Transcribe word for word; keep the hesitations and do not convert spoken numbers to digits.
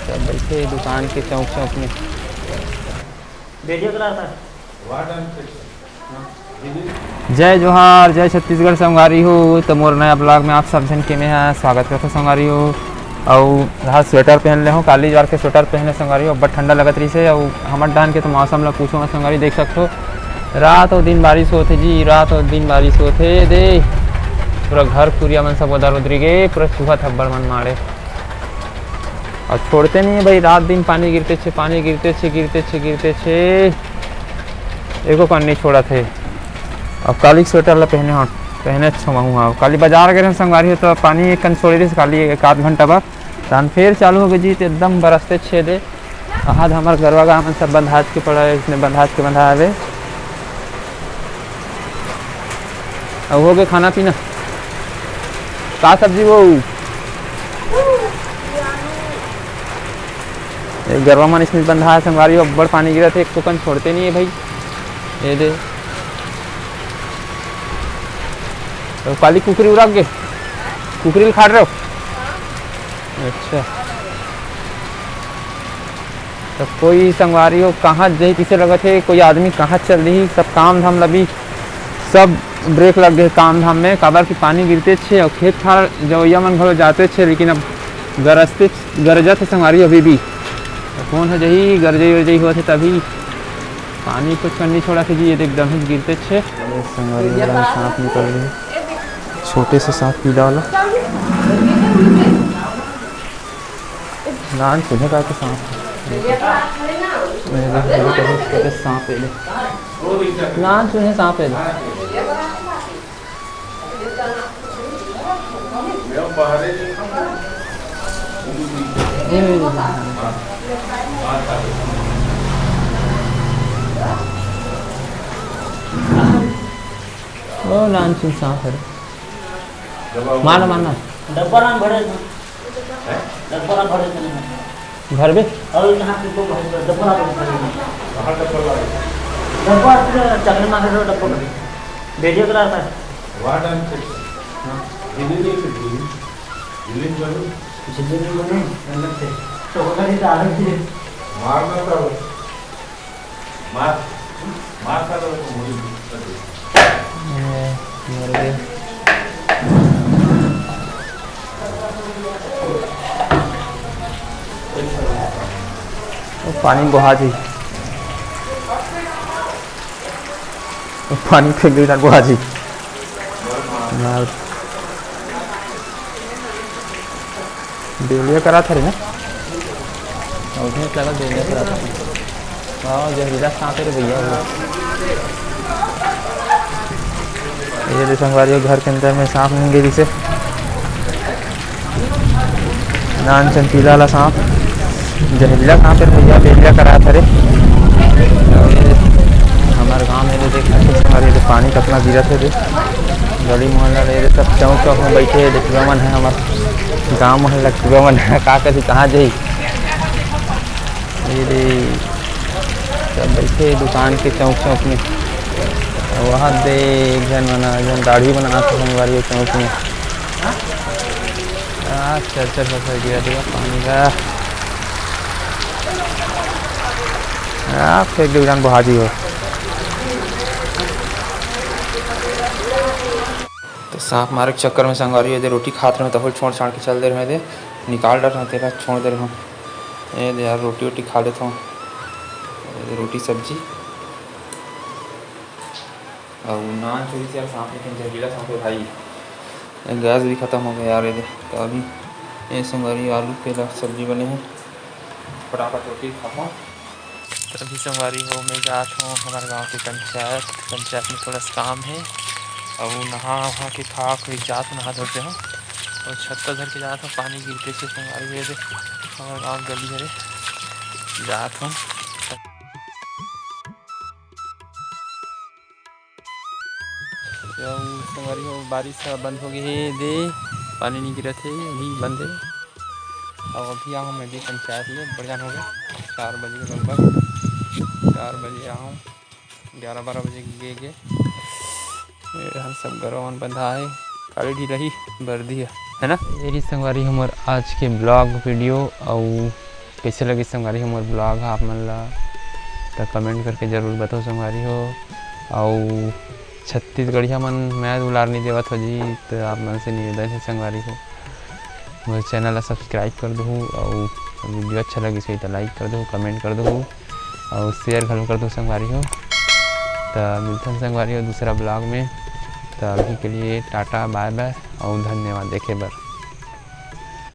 सब बइठे दुकान के चौक चौक में। वीडियो करा था। जय जोहार, जय छत्तीसगढ़ संगवारी हो। तो मोर नया ब्लॉग में आप सब झन के मैं ह स्वागत करथों संगवारी हो। अउ आज स्वेटर पहन ले हों, काली ज्वार के स्वेटर पहन ले संगवारी हो। अब्बड़ ठंडा लगत रहिसे अउ हमर डाहन के तो मौसम ला पूछो मत संगवारी, देख सकथो रात अउ दिन बारिश होत हे जी, रात अउ दिन बारिश होत हे। दे पूरा घर कुरिया मन सब ओदर ओदरी गे, पूरा चुहत हे अब्बड़ मन माड़े। अउ छोड़ते नहीं हे भाई, रात दिन पानी गिरते छे, पानी गिरते छे, गिरते छे, गिरते छे, एको कन नहीं छोड़त हे। अब काली के स्वेटर ला पहने हन, पहने अच्छा महू हाँ। काली बाजार गे रहेन संगवारी हो, तो पानी एक कन छोड़े रहिस, काली एक आध घंटा बाद, तहन फेर चालू हो गे जी, तो एकदम बरसते छे दे। अहा हमर गरवा गाय मन सब बंधात के पड़ा है, इसने बंधात के बंधा हवे। अब हो गे खाना पीना, का सब्जी वो? ये गरवा मन इसने बंधा है संगवारी, अब्बड़ पानी गिरत हे, एको कन छोड़ते नहीं है भाई। ये दे, तो काली कुकरी उड़ा गे, कुकरी ल खाड़ रहे हो? अच्छा, तो कोई संगवारी हो कहाँ जाही, किसे लगत हे, कोई आदमी कहाँ चल दिही, सब काम धाम लबी, सब ब्रेक लग गए काम धाम में, काबर कि पानी गिरते छे अउ खेत खार जवैया मन घलो जाते छे, लेकिन अब गरजते, गरजत हे संगवारी अभी भी। तो कौन हो जाही, गरजई वरजई होत हे तभी। पानी कुछ कर नहीं छोड़ा थे जी, ये देख दम ही गिरते छे। अरे संगवारी हो, सांप निकल गए, छोटे से सांप पीला वाला। नान सुने का के सांप। ये देख, ये देख, ये देख, सांप है, देख। नान सुने सांप है, देख। ओ नान सुने सांप है, देख। मारना, मारना। डब्बा नान भरे। डब्बा भरे थे ना। घर में? और यहाँ पे तो भरे, डब्बा भरे थे। कहाँ डब्बा लाए? डब्बा अपने चकले मार के डब्बा भरे। वीडियो करा था। What and six? हाँ। दिल्ली नहीं फिर दिल्ली। दिल्ली में बनो। दिल्ली में बनो, अंदर से। तो उधर ही डाल दिए। मारना था वो। मार, मार खा लो तो मुड़ी। ए, मर गए। ओ, पानी बहा जी। ओ, पानी फेंक दे, बहा जी। मार। बेलिया करा था रे ना? और उसमें लगा बेलिया करा था। हाँ, जहरीला सांप है रे भैया वो। ये दे संगवारी हो, घर के अंदर में सांप नहीं गई से। नान चमकीला वाला सांप, जहरीला सांप है भैया, बेलिया करा था रे। और ये हमारे गांव में दे देख सकते हो संगवारी, ये तो पानी कितना गिरत है दे। गली मोहल्ला ले सब चौक चौक में बैठे हैं, देखिए मन है हमारे गांव मोहल्ला के मन है, का करी, कहाँ जाई? ये दे, सब बैठे दुकान के चौक चौक में। वहाँ दे एक झन मना, एक झन दाढ़ी बनात हे संगवारी हो चौक में। आ, चल, चल, चल, चल, गिरा देगा पानी का। आ, फेंक दे, उड़ान बहा दी हो। तो सांप मारे के चक्कर में संगवारी हो दे रोटी खात रहे, तहो छोड़ छाड़ के चल दे रहे दे, निकाल डर रहे तेला, छोड़ दे रहे। ए दे यार, रोटी वोटी खा लेथों, ए दे रोटी सब्जी। अउ नान चुरी से यार सांप, लेकिन जहरीला सांप है भाई, गैस भी खत्म हो गया यार। ए दे तो अभी ये संगवारी आलू के ला सब्जी बने है, फटाफट रोटी खाओ। तो अभी संगवारी हो, मैं जात हूँ हमारे गांव के पंचायत, पंचायत में थोड़ा सा काम है, और नहा वहा के खा के जात हूँ, नहा धो के हूँ, और छत्ता धर के जात हूँ, पानी गिरते से संगवारी हो, ये दे हमारे गांव गली हरे, जात हूँ। अउ संगवारी हो, बारिश ह बंद हो गे हे दे, पानी नइ गिरत हे, अभी बंद हे। अउ अभी आहूँ मैं भी पंचायत ले, बढ़िया हो गया, चार बजे के लगभग, चार बजे आहूँ, ग्यारह बारह बजे गे गे। ये हर सब गरवा मन बंधा हे, काली ढी रही, बरदी हे, है ना? यही संगवारी हमर आज के vlog video, अउ कइसे लगिस संगवारी हो मोर vlog ह आप मन ला, त comment करके जरूर बताओ संगवारी हो। अउ छत्तीसगढ़िया मन मया दुलार नइ देवत हो जी, त आप मन से निवेदन हे संगवारी हो, मोर channel ला subscribe कर दहू, अउ video अच्छा लगिस होही त like कर दहू, comment कर दहू, अउ share घलो कर दहू संगवारी हो। त मिलथन संगवारी हो दूसरा vlog में। त अभी के लिए टाटा, bye bye, अउ धन्यवाद देखे बर।